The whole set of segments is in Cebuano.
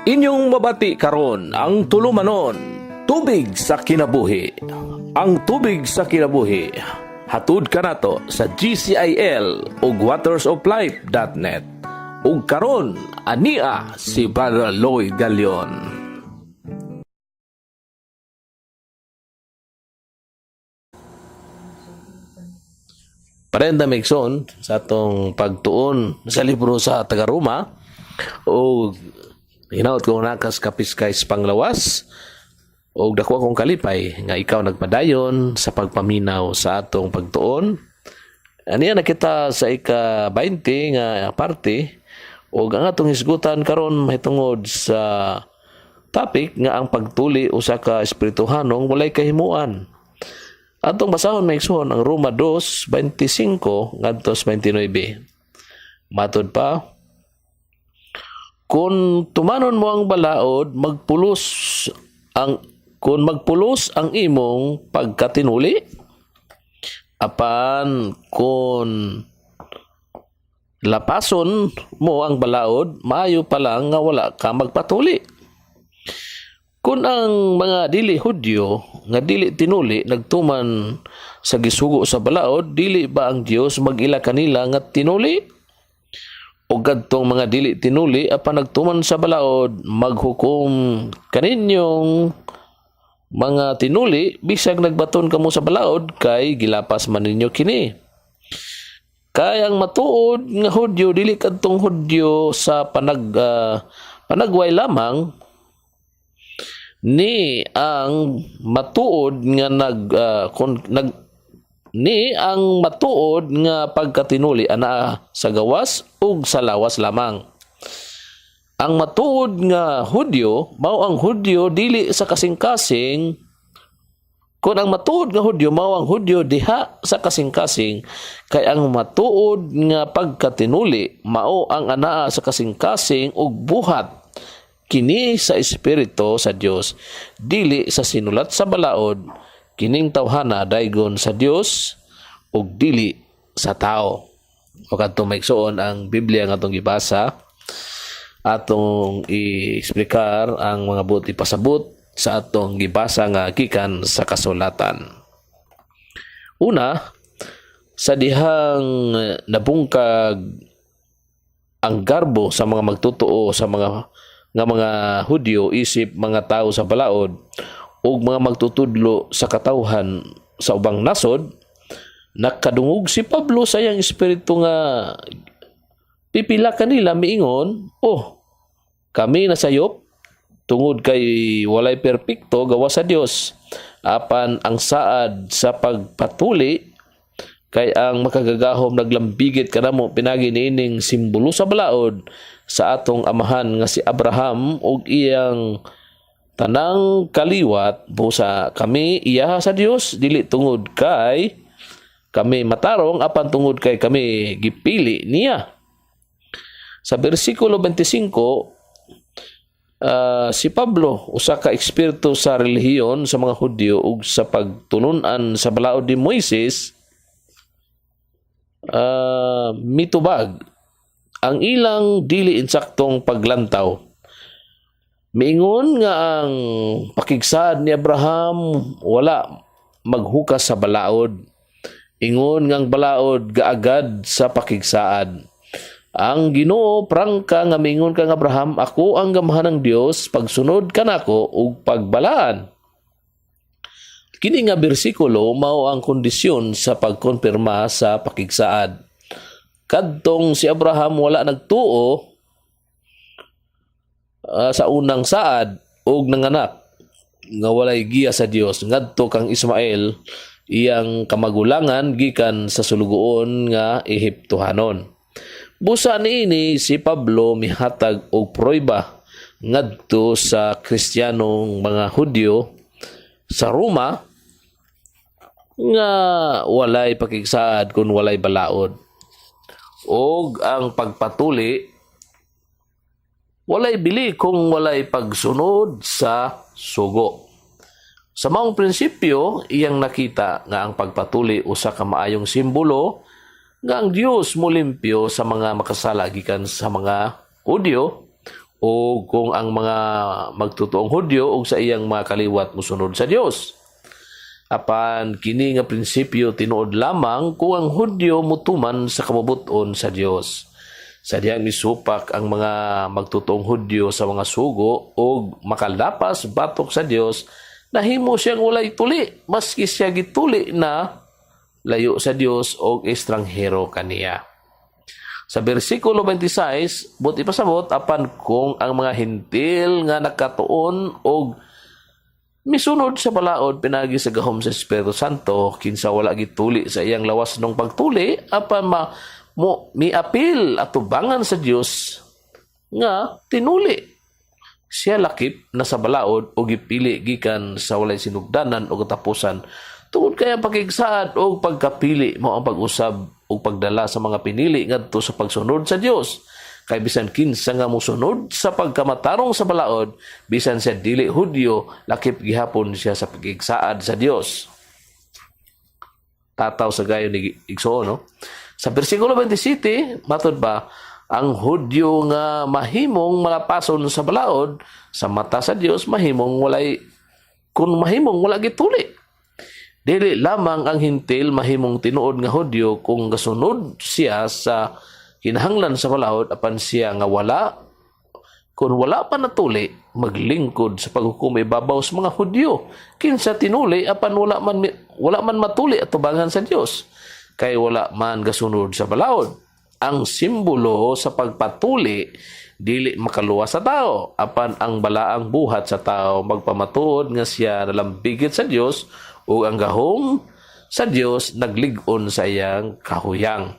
Inyong mabati karon ang tulumanon, Tubig sa Kinabuhi. Ang Tubig sa Kinabuhi, hatud kanato sa GCIL ug watersoflife.net. Ug karon ania si Brother Lloyd Galion. Parenda Mixon sa atong pagtuon sa libro sa taga-Roma o hinaut ko nakas kapiskay sa panglawas o dako akong kalipay nga ikaw nagpadayon sa pagpaminaw sa atong pagtuon. Aniya na kita sa ika-20 nga parte o ang atong hisgutan karon mahitungod sa topic nga ang pagtuli usa ka espirituhanong walay kahimuan. Atong basahon, mga igsoon, ang Roma 2:25 ngadto sa 29. Matod pa, kung tumanon mo ang balaod, magpulos ang kung magpulos ang imong pagkatinuli, apan kung lapason mo ang balaod, maayo pa lang nga wala ka magpatuli. Kung ang mga dili Hudyo nga dili tinuli nagtuman sa gisugo sa balaod, dili ba ang Dios mag-ila kanila nga tinuli? O kadtong mga dili tinuli apan nagtuman sa balaod, maghukom kaninyong mga tinuli bisag nagbaton kamo sa balaod kay gilapas man ninyo kini. Kay ang matuod nga Hudyo dili kadtong Hudyo sa panagway lamang, ni ang matuod nga nag kon, nag ni ang matuod nga pagkatinuli anaa sa gawas ug sa lawas lamang. Ang matuod nga Hudyo mao ang Hudyo dili sa kasing-kasing. Kung ang matuod nga Hudyo mao ang Hudyo diha sa kasing-kasing, kay ang matuod nga pagkatinuli mao ang anaa sa kasing-kasing ug buhat kini sa espiritu sa Dios, dili sa sinulat sa balaod. Kining tawhana daygon sa Dios ug dili sa tao. O kadto, mga igsoon, ang Biblia nga atong gibasa, atong i-eksplikar ang mga buot ipasabot sa atong gibasa nga gikan sa kasulatan. Una, sa dihang nabungkag ang garbo sa mga magtotoo sa mga nga mga Hudyo isip mga tao sa balaod ug mga magtutudlo sa katawhan sa ubang nasod, nakadungog si Pablo sa iyang espiritu nga pipila kanila miingon, "Oh, kami nasayop tungod kay walay perpekto gawas sa Dios." Apan ang saad sa pagpatuli kay ang makagagahom naglambigit kanamo pinagi niining simbolo sa balaod sa atong amahan nga si Abraham ug iyang tanang kaliwat. Busa kami iya sa Dios dili tungod kay kami matarong, apan tungod kay kami gipili niya. Sa bersikulo 25, si Pablo, usa ka eksperto sa relihiyon sa mga Hudyo ug sa pagtulunan sa balaod ni Moises, mitubag ang ilang dili insaktong paglantaw. Miingon nga ang pakigsaad ni Abraham wala maghukas sa balaod. Ingon nga ang balaod gaagad sa pakigsaad. Ang Ginoo prangka nga miingon kang Abraham, "Ako ang gamhanang Dios, pagsunod kanako ug pagbalaan." Kini nga bersikulo mao ang kondisyon sa pagkonpirma sa pakigsaad. Kadtong si Abraham wala nagtuo sa unang saad og nanganak nga walay giya sa Dios ngadto kang Ismael, iyang kamagulangan gikan sa sulugoon nga Ehiptohanon. Busa niini si Pablo mihatag og prueba ngadto sa Kristiyanong mga Hudyo sa Roma nga walay pakigsaad kung walay balaod. Og ang pagpatuli walay bili kung walay pagsunod sa sugo. Sa maong prinsipyo, iyang nakita nga ang pagpatuli usa ka maayong simbolo nga ang Dios molimpyo sa mga makasala gikan sa mga Hudyo. O kung ang mga magtutuong Hudyo ug sa iyang mga kaliwat mosunod sa Dios. Apan kini nga prinsipyo tinuod lamang kung ang Hudyo mutuman sa kabubut-on sa Dios. Sa dihang misupak ang mga magtutuong Hudyo sa mga sugo ug makalapas batok sa Dios, nahimo siyang walay tuli maski siya gituli na layo sa Dios og estranghero kaniya. Sa bersikulo 26, buot ipasabot, apan kung ang mga Hentil nga nakatuon og misunod sa balaod pinagi sa gahom sa Espiritu Santo, kinsa wala gituli sa iyang lawasnong pagtuli, apan ma mo miapil atubangan sa Dios nga tinuli siya, lakip na sa balaod o gipili gikan sa walay sinugdanan o katapusan, tungod kay ang pakigsaad o pagkapili mao ang pag-usab o pagdala sa mga pinili ngadto sa pagsunod sa Dios. Kay bisan kinsa nga mosunod sa pagkamatarong sa balaod, bisan siya dili Hudyo, lakip gihapon siya sa pagigsaad sa Dios. Tataw sa gayo ni igsoon, no? Sa bersikulo 27, matod ba, ang Hudyo nga mahimong malapason sa balaod sa mata sa Dios, mahimong walay, kung mahimong wala gituli. Dili lamang ang Hentil mahimong tinuod nga Hudyo kung gasunod siya sa kinahanglan sa balaod, apan siya nga wala, kung wala pa natuli, maglingkod sa paghukom ibabaw sa mga Hudyo kinsa tinuli apan wala man matuli atubangan sa Dios, kay wala man gasunod sa balaod. Ang simbolo sa pagpatuli dili makaluwas sa tao, apan ang balaang buhat sa tao magpamatuod nga siya nalambigit sa Dios ug ang gahom sa Dios naglig-on sa iyang kahuyang.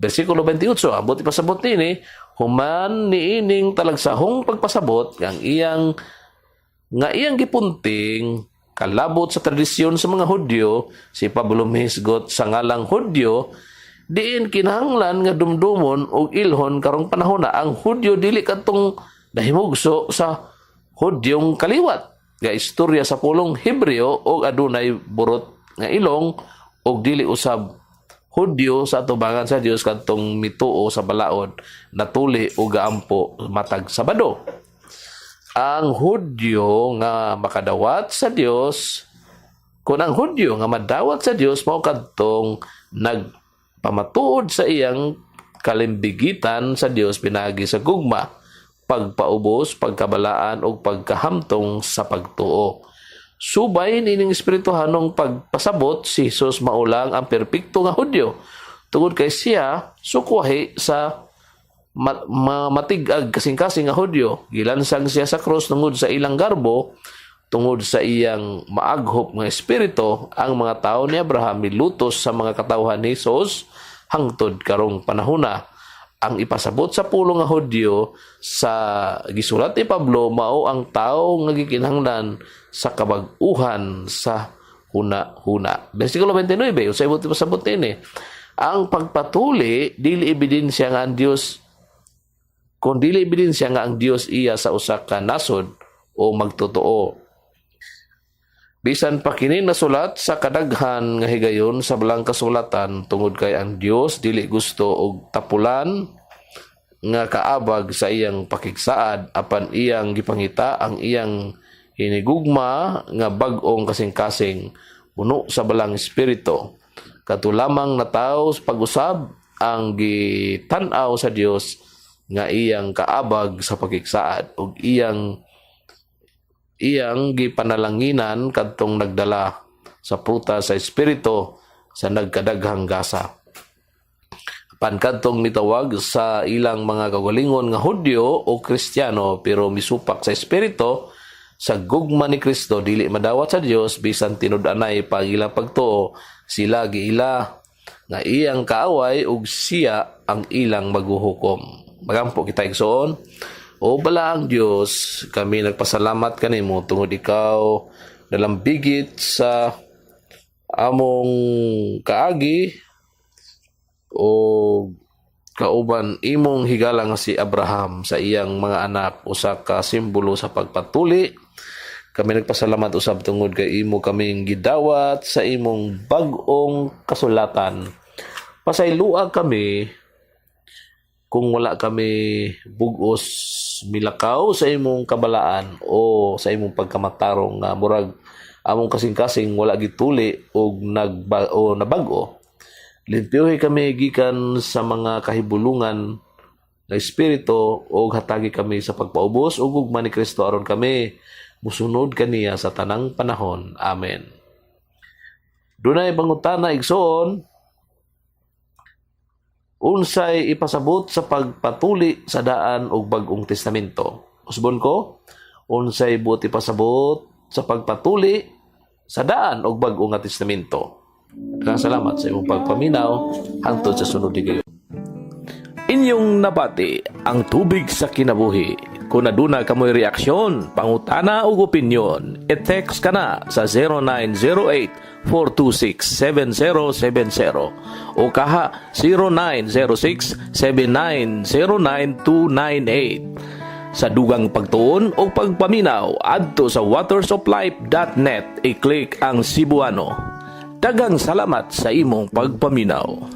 Versikulo 28, ambot ipasabot nini, human niining talagsahong pagpasabot ang iyang nga iyang gipunting kalabot sa tradisyon sa mga Hudyo, si Pablo mihisgot sa ngalang Hudyo, diin kinahanglan nga dumdumon og ilhon karong panahon na ang Hudyo dili kadtong nahimugso sa Hudyong kaliwat nga istorya sa pulong Hebreo og adunay burot nga ilong, og dili usab Hudyo sa atubangan sa Dios kadtong mituo sa balaod, natuli o gaampo matag Sabado. Ang Hudyo nga makadawat sa Dios, kung ang Hudyo nga madawat sa Dios, mao kadtong nagpamatuod sa iyang kalimbigitan sa Dios pinagi sa gugma, pagpaubos, pagkabalaan ug pagkahamtong sa pagtuo. Subay nining espirituhanong pagpasabot, si Jesus mao lang ang perpekto nga Hudyo tungod kay siya sukwahi sa matig-ag kasing-kasing nga Hudyo. Gilansang siya sa krus tungod sa ilang garbo. Tungod sa iyang maaghop nga espiritu, ang mga tao ni Abraham milutos sa mga katawhan ni Jesus hangtod karong panahona. Ang ipasabot sa pulong nga Hudyo sa gisulat ni Pablo mao ang tao nga gikinahanglan sa kabag-uhan sa huna-huna. Versikulo 29, usay buot ipasabot nini. Ang pagpatuli dili ebidensya nga ang Dios, kung dili ebidensya nga ang Dios iya sa usa ka nasod o magtotoo. Bisan pa kini nasulat sa kadaghan nga higayon sa balang kasulatan, tungod kay ang Dios dili gusto og tapulan nga kaabag sa iyang pakigsaad, apan iyang gipangita ang iyang hinigugma nga bag-ong kasing-kasing puno sa Balang Espiritu. Kato lamang na tao sa pag-usab ang gitan-aw sa Dios nga iyang kaabag sa pakigsaad ug iyang iyang gipanalanginan kadtong nagdala sa prutas sa Espiritu sa nagkadaghang gasa. Apan kadtong mitawag sa ilang mga kaugalingon nga Hudyo o Kristiyano pero misupak sa espiritu sa gugma ni Kristo, dili madawat sa Dios bisan tinud-anay pa ang ilang pagtuo. Sila giila nga iyang kaaway ug siya ang ilang maghuhukom. Magampo kita, igsoon. O balaang Dios, kami nagpasalamat kanimo tungod ikaw nalambigit sa among kaagi o kauban imong higala nga si Abraham sa iyang mga anak, usa ka simbolo sa pagpatuli. Kami nagpasalamat usab tungod kay imo kaming gidawat sa imong bag-ong kasulatan. Pasaylua kami. Kung wala kami bug-os milakaw sa imong kabalaan o sa imong pagkamatarong nga murag among kasing-kasing wala gituli og nagba o nabag-o. Limpyuhi kami gikan sa mga kahibulungan nga espiritu og hatagi kami sa pagpaubos og gugma ni Kristo aron kami musunod kaniya sa tanang panahon. Amen. Dunay pangutana, igsoon: unsay ipasabot sa pagpatuli sa Daan ug Bag-ong Testamento? Usbon ko, unsay buot ipasabot sa pagpatuli sa Daan ug Bag-ong nga Testamento? Daghang salamat sa imong pagpaminaw. Hangtod sa sunod higayon. Inyong nabati ang Tubig sa Kinabuhi. Kung aduna kamoy reaksyon, pangutana ug opinyon, i-text ka na sa 0908-426-7070 o kaha 0906-7909298. Sa dugang pagtuon o pagpaminaw, adto sa watersoflife.net, i-click ang Cebuano. Daghang salamat sa imong pagpaminaw.